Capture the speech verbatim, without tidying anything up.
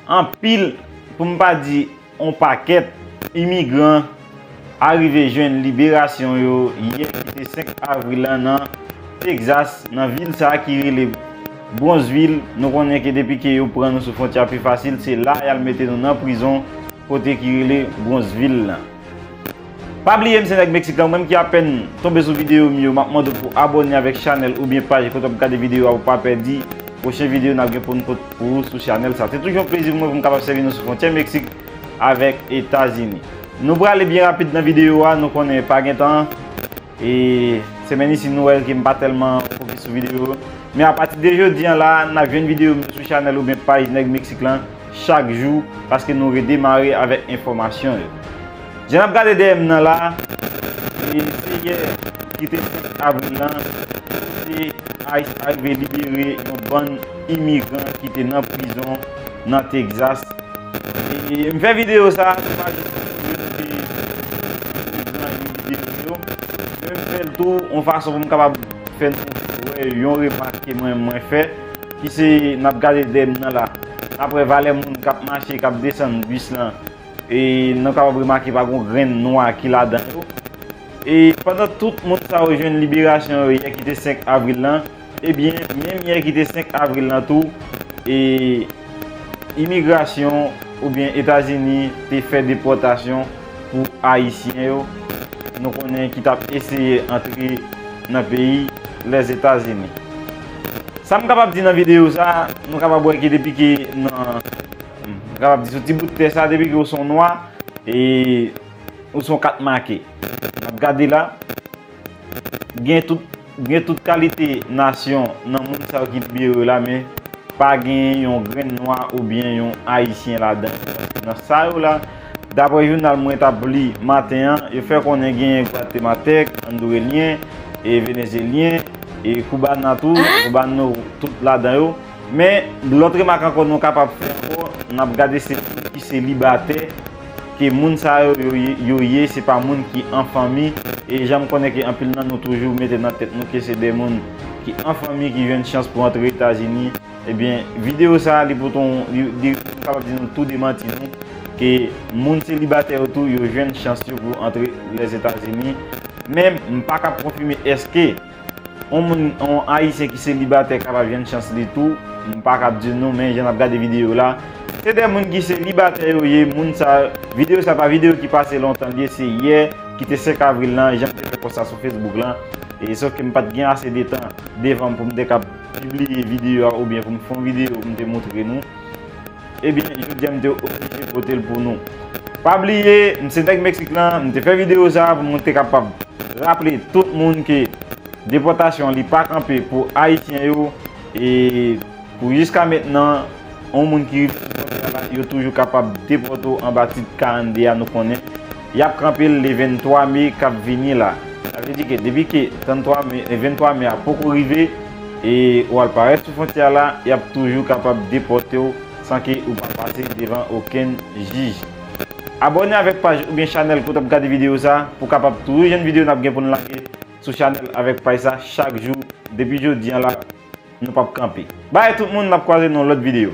Anpil, pou m pa di on pakèt, imigran arive jwenn liberasyon yo yè ki te senk avril la nan Texas, nan vil sa a ki rele Brownsville. Nou konnen ke depi ke yo pran nou sou fwontyè pi fasil, se la y al mete nou nan prizon kote ki rele Brownsville lan. Pa bliye, m se nèg Meksik lan, ou menm ki apèn tonbe sou videyo m yo, m ap mande w pou abòne avèk chanèl oubyen paj kote w ap gade videyo a pou w pa pèdi pwochen videyo n ap gen pou n pote pou ou sou chanèl sa. Se toujou yon plezi pou mwen pou m kapab sèvi nou sou fwontyè Meksik avèk Etazini. Nou prale byen rapid nan videyo a, nou konnen pa gen tan. E semèn isi nou wè ke m pa tèlman fokis sou videyo. Men apati de jodi an la, n ap jwenn videyo m yo sou chanèl oubyen paj nèg Meksik lan chak jou, paske nou redemare avèk enfòmasyon yo. Jan n ap gade dèyè m nan la, e se yè ki te senk avril lan, se ICE arive libere yon bann imigran ki te nan prizon nan Texas. E m fè videyo sa, se pa jis pou yo te imigran yo libere yo, men m fè l tou yon fason pou m kapab fè nou wè yon remak ke mwen, mwen fè, ki se n ap gade dèyè m nan la. N ap wè valè moun k ap mache, k ap desann bis lan. E nou kapab remake pa gon grenn nwa ki ladan yo. E pandan tout moun sa yo jwenn liberasyon yo yè ki te senk avril lan, ebyen, menm yè ki te senk avril lan tou, e imigrasyon oubyen Etazini te fè depòtasyon pou Ayisyen yo, nou konnen ki t ap eseye antre nan peyi Lèzetazini. Sa m kapab di nan videyo sa, nou kapab wè ke depi ke nan, m kapab di sou ti bout tè sa, depi ke ou se yon nwa, e ou se yon kat make. N ap gade la, gen tout, gen tout kalite nasyon nan moun sa yo ki libere yo la, men pa gen yon grenn nwa oubyen yon Ayisyen ladan yo. Nan sa yo la, daprè jounal mwen t ap li maten an, yo fè konnen genyen gwatemaltèk, andorelyen, e venezelyen, e koubana tou, koubano tout ladan yo. Men, lòt remak ankò nou kapab fè ankò, n ap gade se moun ki selibatè, ke moun sa yo, yo, yo ye, se pa moun ki an fanmi. E jan m konnen ke anpil nan nou toujou mete nan tèt nou ke se de moun ki an fanmi ki jwenn chans pou antre Etazini, ebyen, videyo sa a, li pou ton, li, li, m kapab di nou tou demanti nou, ke moun selibatè yo tou, yo jwenn chans yo pou antre Lèzetazini. Men, m pa kab konfime èske yon moun, yon Ayisyen ki selibatè kapab jwenn chans li tou, m pa kab di nou, men jan n ap gade videyo la, se de moun ki selibatè yo ye, moun sa, videyo sa pa videyo ki pase lontan, li ye, se yè ki te senk avril lan, jan m te fè pòs sa sou Facebook lan, e sòf ke m pa t gen ase de tan devan m pou m te kab pibliye videyo a oubyen pou m fè yon videyo pou m te montre nou. Ebyen, jodi a m te oblije pote l pou nou. Pa bliye, m se nèg Meksik lan, m te fè videyo sa a pou mwen te kapab raple tout moun ke depòtasyon li pa kanpe pou Ayisyen yo, e pou jiska mentnan, yon moun ki rive sou fwontyè la, yo toujou kapab depòte w anba tit karannde a, nou konnen. Y ap kanpe l le venntwa me k ap vini la. Sa vle di ke depi ke tranntwa me, e venntwa me a poko rive, e ou al parèt sou fwontyè la, y ap toujou kapab depòte w san ke ou pa pase devan okenn jij. Abòne avèk paj oubyen chanèl kote w ap gade videyo sa pou kapab toujou jwenn videyo n ap gen pou n lage sou chanèl avèk paj sa chak jou depi jodi a la. Nou p ap kanpe. Bay tout moun, n ap kwaze nan yon lòt videyo.